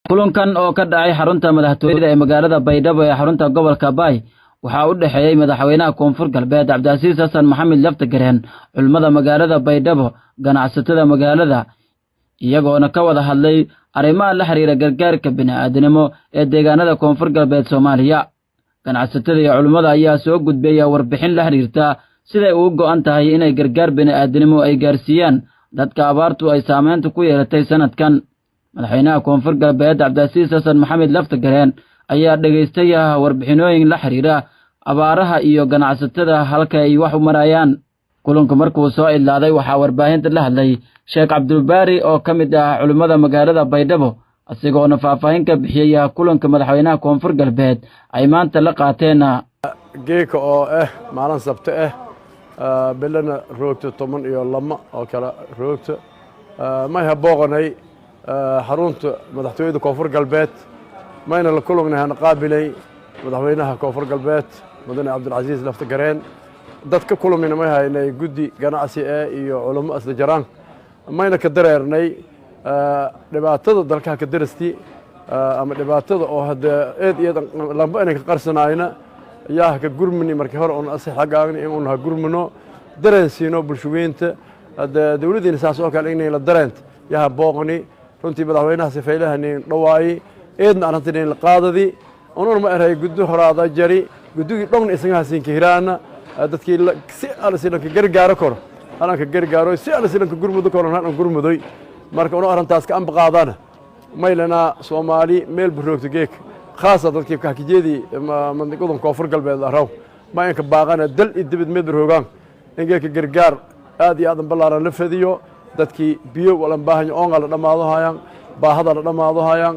Kulankan oo ka dhacay xarunta madaxtooyada ee magaalada Baydhabo ee xarunta gobolka Baay waxaa u dhexeeyey madaxweynaha Koonfur Galbeed Cabdicasiis Xasan Maxamed Laftagareen, culimmada magaalada Baydhabo, ganacsatada magaalada, iyagoona ka wada hadlay arrimaha la xiriira gargaarka bini'aadanimo ee deegaanada Koonfur Galbeed Soomaaliya. Ganacsatada iyo culimmada ayaa soo gudbeeya warbixin la xiriirta siday ugu go'an tahay inay gargaar bini'aadanimo ay gaarsiiyaan dadka abaartu ay saameynta ku yeelatay sanadkan. Madaxweynaha Koonfur Galbeed Cabdicasiis Xasan Maxamed Laftagareen ayaa dhegaystay warbixinooyin la xiriira abaaraha iyo ganacsatada halka ay wax u marayaan. Kulanku markuu soo idlaaday waxaa warbaahinta la hadlay Sheekh Cabdulbaari oo ka mid ah culimmada magaalada Baydhabo, asigoona faahfaahin ka bixiyey kulanka madaxweynaha Koonfur Galbeed ay maanta la qaateen. Geeka oo ah maalin Sabte ah, bilana roogta 12 oo kale roogta, mayha booqanay xarunta madaxtooyada Koonfur Galbeed, mayna la kulagnay hana qaabilay madaxweynaha Koonfur Galbeed, mudane Cabdilcasiis Laftagareen. Dad ka kulamina may haynay guddi ganacsi ee iyo culamo asla jaraan, mayna ka dareernay dhibaatada dalkaha ka darasti ama dhibaatada oo haddee eed iyo lamba inay ka qarsanayna yaa ka gurmini. Markii hore un asi xaggaagni in un ha gurmino, dareen siino bulshaweynta, haddee dowladdiina saas oo kale inay la dareent yaha booqni. Runtii madaxweynaha sifaylaha nin dhawaayi, eedna arrintii nin la qaadadi. Unun ma erhay guddi horaada jari, guddigii dhongna isagaha siinka hiraana dadkii si alla si dhanka gargaaro koro halanka gargaaro, si alla si dhanka gurmudo koro halan gurmudoy. Marka unu arrintaas ka amba qaadana, maylana Soomaali meel buroogta geek, khaasa dadkii kahkijeedii mandiqadan Koonfur Galbeed araw, ma inka baaqana dal iyo dibad meel buroogaan in geeka gargaar aad iyo aadan ballaaran la fadiyo dadkii. Biyo walan baahanyo, oonga la dhammaado hayaan, baahada la dhammaado hayaan,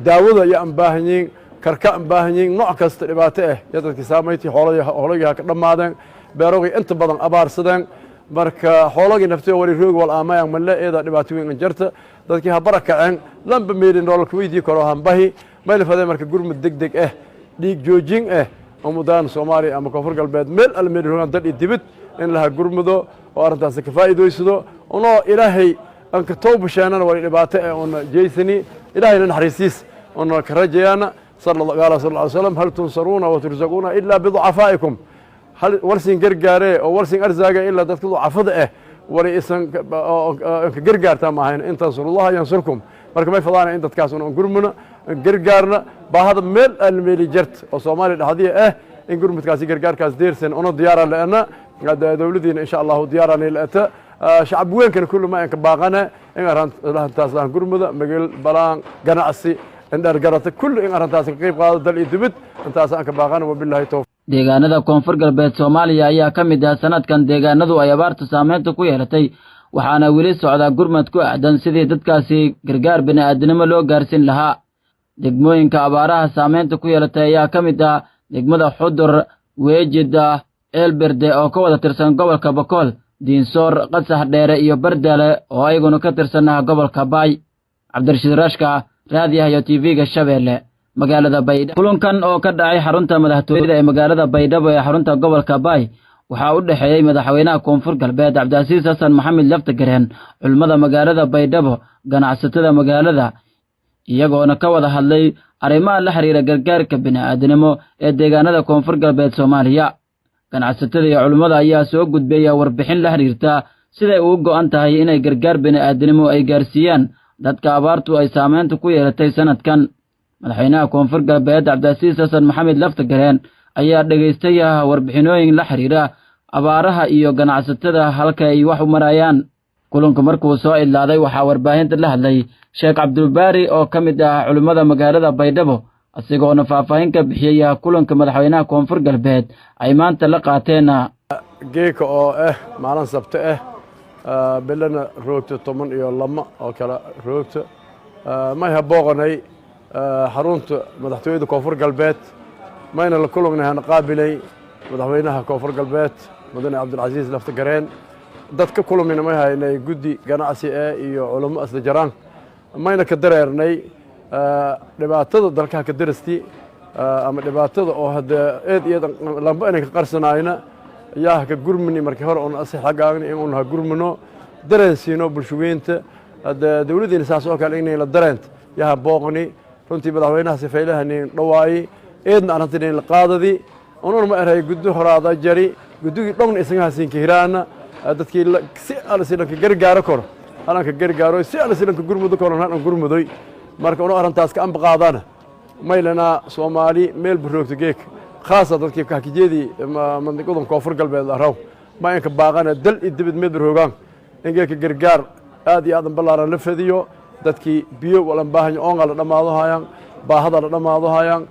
daawada iyo aan baahanyiin, karka aan baahanyiin, nooc kasta dhibaato ah iyo dadkii saamaytii. Xoologii ha ka dhammaadeen, beerogii inta badan abaarsadeen. Marka xoologii naftiyo wali roog wal aamayaan malle, eeda dhibaato weyn jarta. Dadkii ha bara kaceen, lamba meelin nololka weydii karo hanbahi mayla fadeen. Marka gurmud deg deg ah, dhiig joojin ah, ummadaan Soomaaliya ama Koonfur Galbeed meel alla meel rogaan, dal iyo dibid, in laha gurmudo oo arrintaasi ka faa'iidaysado. Unoo Ilaahay aan ka tawbasheenana wali dhibaato eh una jeysani, Ilaahayna naxariisiis una ka rajayaana. Qaala sal ly slam: "Hal tunsaruuna wa tursaquuna ilaa biducafaa'ikum." Hal walsin gargaare oo walsin arzaaga ilaa dadka ducafada ah wali isan ka gargaartaa ma ahayn. "In tansurullaha yansurkum." Marka may fadaana in dadkaas una gurmuna, gargaarna baahada meel almeeli jart oo Soomaaliya dhexdiya ah, in gurmudkaasi gargaarkaas deersan una diyaara le'ana. Dowladiina insha Allahu diyaarani le'ata, shacab weynkana kulli ma inka baaqane in arrintaas aan gurmuda, magal balaan ganacsi indheer garata kulli in arrintaas ka qayb qaado, dal iyo dibid. Intaas aan ka baaqana. Wabillahi tawfiq. Deegaanada Koonfur Galbeed Soomaaliya ayaa ka mid ah sanadkan deegaanadu ay abaartu saameynta ku yeelatay, waxaana weli socdaa gurmad ku aadan sidii dadkaasi gargaar bini'aadanimo loo gaarsiin lahaa. Degmooyinka abaaraha saameynta ku yeelatay ayaa ka mid ah degmada Xudur, Weejida, Eelberde oo ka wada tirsan gobolka Bakool, Diinsoor, Qasax Dheere iyo Bardale oo ayaguna ka tirsanah gobolka Baay. Cabdirashiid Rashka, raadiyaha iyo TV-ga Shabeelle, magaalada Baydhabo. Kulankan oo ka dhacay xarunta madaxtooyada ee magaalada Baydhabo ee xarunta gobolka Baay waxaa u dhexeeyey madaxweynaha Koonfur Galbeed Cabdicasiis Xasan Maxamed Laftagareen, culimmada magaalada Baydhabo, ganacsatada magaalada, iyagoona ka wada hadlay arrimaha la xiriira gargaarka bini'aadanimo ee deegaanada Koonfur Galbeed Soomaaliya. Ganacsatada iyo culimmada ayaa soo gudbeeya warbixin la xiriirta siday ugu go'an tahay inay gargaar bini'aadanimo ay gaarsiiyaan dadka abaartu ay saameynta ku yeelatay sanadkan. Madaxweynaha Koonfur Galbeed Cabdicasiis Xasan Maxamed Laftagareen ayaa dhegaystay warbixinooyin la xiriira abaaraha iyo ganacsatada halka ay wax u marayaan. Kulanku markuu soo idlaaday waxaa warbaahinta la hadlay Sheekh Cabdulbaari oo ka mid ah culimmada magaalada Baydhabo, asigoona faahfaahin ka bixiyey kulanka madaxweynaha Koonfur Galbeed ay maanta la qaateen. Geeka oo ah maalin Sabte ah, bilana roogta 12 oo kale roogta, mayha booqanay xarunta madaxtooyada Koonfur Galbeed, mayna la kulagnay hana qaabilay madaxweynaha Koonfur Galbeed, mudane Cabdilcasiis Laftagareen. Dad ka kulamina may haynay guddi ganacsi ee iyo culamo asla jaraan, mayna ka dareernay dhibaatada dalkaha ka darasti ama dhibaatada oo haddee eed iyo lamba inay ka qarsanayna yaa ka gurmini. Markii hore un asi xaggaagni in un ha gurmino, dareen siino bulshaweynta, haddee dowladdiina saas oo kale inay la dareent yaha booqni. Runtii madaxweynaha sifaylaha nin dhawaayey, eedna arrintii nin la qaadadi. Unun ma erhay guddi horaada jari, guddigii dhongna isagahaasiinka hiraana. Dadkii si alla si dhanka gargaaro koro halanka gargaaro, si alla si dhanka gurmudo koro halan gurmudoy. Marka unu arrintaas ka amba qaadana, maylanaa Soomaali meel buroogta geek, khaasa dadkii kahkijeedii mandiqadan Koonfur Galbeed araw, ma inka baaqana dal iyo dibad meel buroogaan in geeka gargaar aad iyo aadan ballaaran la fadiyo. Dadkii biyo walan baahanyo, oonga la dhammaado hayaan, baahada la dhammaado hayaan,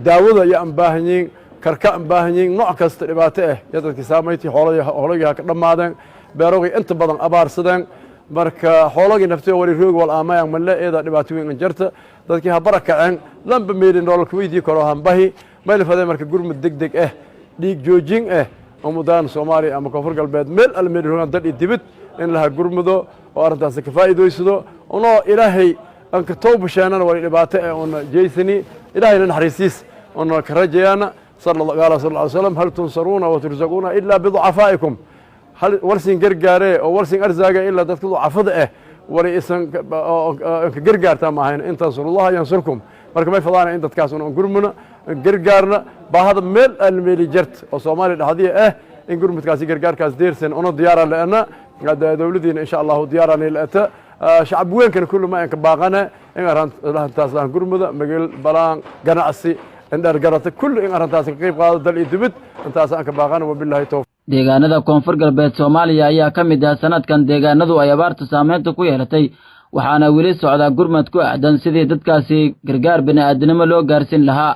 daawada iyo aan baahanyiin, karka aan baahanyiin, nooc kasta dhibaato ah iyo dadkii saamaytii. Xoologii ha ka dhammaadeen, beerogii inta badan abaarsadeen. Marka xoologii naftiyo wali roog wal aamayaan malle, eeda dhibaato weyn an jarta. Dadkii ha bara kaceen, lamba meelin nololka weydii karo hanbahi mayla fadee. Marka gurmud deg deg ah, dhiig joojin ah, ummadaan Soomaaliya ama Koonfur Galbeed meel alla meel rogaan, dal iyo dibid, in laha gurmudo oo arrintaasi ka faa'iidaysado. Unoo Ilaahay aan ka tawbasheenana wali dhibaato eh una jeysani, Ilaahayna naxariisiis una ka rajayaana. Qaala sal ly slam: "Hal tunsaruuna wa tursaquuna ilaa biducafaa'ikum?" Hal walsin gargaare oo walsin arzaaga ilaa dadka ducafada ah wali isan ka gargaartaa ma ahayn. "In tansurullaha yansurkum." Marka may fadaana in dadkaas una gurmuna, gargaarna baahada meel almeeli jart oo Soomaaliya dhexdiya ah, in gurmudkaasi gargaarkaas deersan una diyaara le'ana. Dowladiina insha Allahu diyaarani le'ata. Shacab weynkana kulli ma inka baaqane in arrintaas lahan gurmuda, magal balaan ganacsi indheer garata kulli in arrintaas ka qayb qaado, dal iyo dibid. Intaas aan ka baaqana. Wabillahi tawfiq. Deegaanada Koonfur Galbeed Soomaaliya ayaa ka mid ah sanadkan deegaanadu ay abaartu saameynta ku yeelatay, waxaana weli socdaa gurmad ku aadan sidii dadkaasi gargaar bini'aadinimo loo gaarsiin lahaa.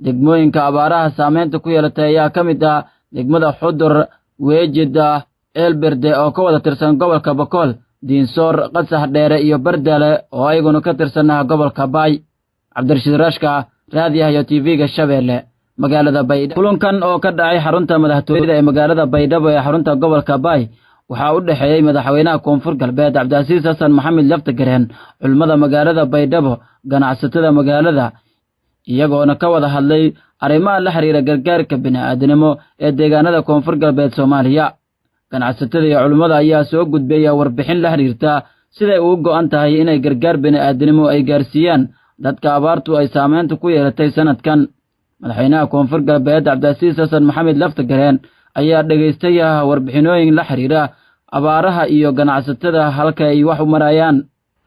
Degmooyinka abaaraha saameynta ku yeelatay ayaa ka mid ah degmada Xudur, Weejida, Eelberde oo ka wada tirsan gobolka Bakool, Diinsoor, Qasax Dheere iyo Bardale oo ayaguna ka tirsanah gobolka Baay. Cabdirashiid Rashka, raadiyaha iyo TV-ga Shabeelle, magaalada Baydhabo. Kulankan oo ka dhacay xarunta madaxtooyada ee magaalada Baydhabo ee xarunta gobolka Baay waxaa u dhexeeyey madaxweynaha Koonfur Galbeed Cabdicasiis Xasan Maxamed Laftagareen, culimmada magaalada Baydhabo, ganacsatada magaalada, iyagoona ka wada hadlay arrimaha la xiriira gargaarka bini'aadanimo ee deegaanada Koonfur Galbeed Soomaaliya. Ganacsatada iyo culimmada ayaa soo gudbeeya warbixin la xiriirta siday ugu go'an tahay inay gargaar bini'aadanimo ay gaarsiiyaan dadka abaartu ay saameynta ku yeelatay sanadkan. Madaxweynaha Koonfur Galbeed Cabdicasiis Xasan Maxamed Laftagareen ayaa dhegaystay warbixinooyin la xiriira abaaraha iyo ganacsatada halka ay wax u marayaan.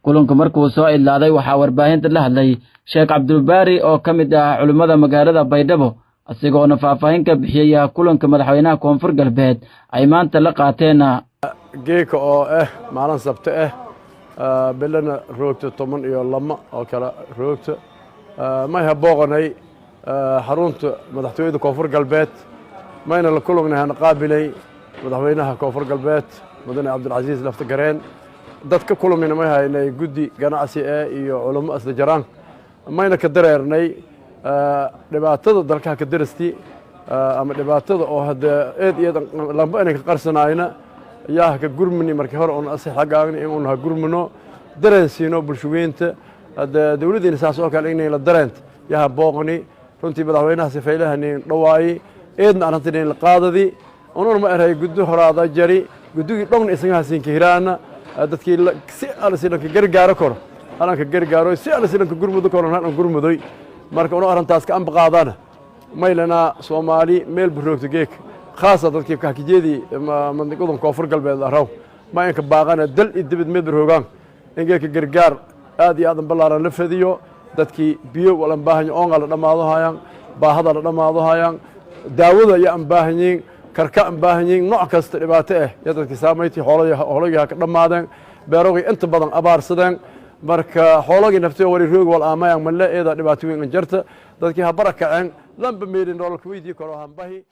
Kulanku markuu soo idlaaday waxaa warbaahinta la hadlay Sheekh Cabdulbaari oo ka mid ah culimmada magaalada Baydhabo, asigoona faahfaahin ka bixiyey kulanka madaxweynaha Koonfur Galbeed ay maanta la qaateen. Geeka oo ah maalin sabte ah, bilana roogta 12 oo kale roogta, may ha booqanay xarunta madaxtooyada Koonfur Galbeed. Mayna la kulagnay, hana qaabilay madaxweynaha Koonfur Galbeed, mudane Cabdilcasiis Laftagareen. Dad ka kulmayna may haynay guddi ganacsi ee iyo culummo isla jaraan. Mayna ka dareernay dhibaatada dalkaha ka darasti ama dhibaatada oo haddee eed iyo lamba inay ka qarsanayna yaa ka gurmini. Markii hore un asi xaggaagni in un ha gurmino, dareensiino bulshaweynta, haddee dowladdiina saas oo kale inay la dareent yaha booqni. Runtii madaxweynaha sifaylaha nin dhawaayey, eedna arrintii nin la qaadadi. Unun ma erhay guddi horaada jari, guddigii dhongna isagahaasiinka hiraana. Dadkii si alla si dhanka gargaaro koro halanka gargaaro, si alla si dhanka gurmudo koro halan gurmudoy. Marka unu arrintaas ka amba qaadana, maylanaa Soomaali meel buroogta geek, khaasa dadkii kahkijeedii mandiqadan Koonfur Galbeed araw, ma inka baaqana dal iyo dibad meel buroogaan in geeka gargaar aad iyo aadan ballaaran la fadiyo. Dadkii biyo walan baahanyo, oonga la dhammaado hayaan, baahada la dhammaado hayaan, daawada iyo aan baahanyiin, karka aan baahanyiin, nooc kasta dhibaato ah iyo dadkii saamaytii. Xoologii ha ka dhammaadeen, beerogii inta badan abaarsadeen. Marka xoologii naftiyo wali roog wal aamayaan malle, eeda dhibaato weyn an jarta. Dadkii ha bara kaceen, lamba meelin nololka weydii karo hanbahi.